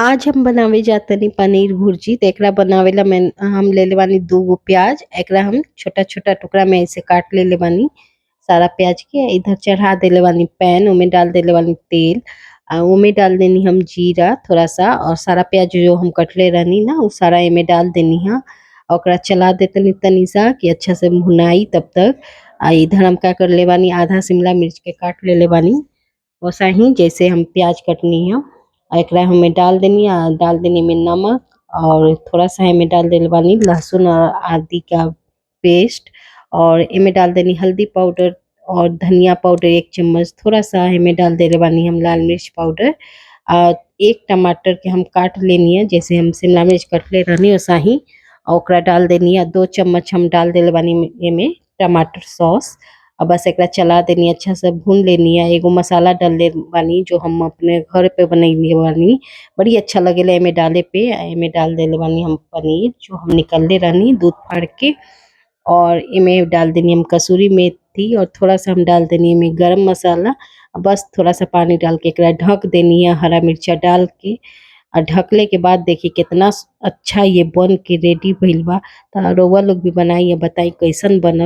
आज हम बनावे जातनी पनीर भुर्जी। त एकरा बनावेला मैं हम लेले बानी 2 गो प्याज। एकरा हम छोटा-छोटा टुकड़ा में ऐसे काट लेले बानी सारा प्याज के। इधर चढ़ा देले बानी पैन ओमे डाल देले बानी तेल। ओमे डाल देनी हम जीरा थोड़ा सा और सारा प्याज जो हम कटले रहनी ना उ सारा एमे डाल देनी ह। ओकरा चला देतनी तनी सा कि अच्छा से भुनाई तब तक। आ इधर हम का करले बानी आधा शिमला मिर्च के काट लेले बानी ओसाही जैसे हम प्याज कटनी ह। आ एकरा हमे डाल देनी आ डाल देनी एमे नमक और थोड़ा सा एमे डाल देले बानी लहसुन और आदि का पेस्ट और एमे डाल देनी हल्दी पाउडर और धनिया पाउडर एक चम्मच। थोड़ा सा एमे डाल देले बानी हम लाल मिर्च पाउडर। आ एक टमाटर के हम काट लेनी ह जैसे हम शिमला मिर्च कटले रहनी ओसाही आ ओकरा डाल देनी ह। 2 चम्मच हम डाल देले बानी एमे टमाटर सॉस। आ बस एकरा चला देनी अच्छा से भून लेनी ह। एगो मसाला डलले बानी जो हम अपने घर पे बनैले बानी। बड़ी अच्छा लगेला एमे डाले पे। एमे डाल देले बानी हम पनीर जो हम निकलले रहनी दूध फाड़ के और एमे डाल देनी हम कसूरी मेथी और थोड़ा सा हम डाल देनी एमे गरम मसाला। बस थोड़ा सा पानी डाल के एकरा ढक देनी ह हरा मिर्चा डाल के। आ ढकले के बाद देखी केतना अच्छा ये बन के रेडी भइल बा। त रउआ लोग भी बनाई आ बताई कइसन बनल।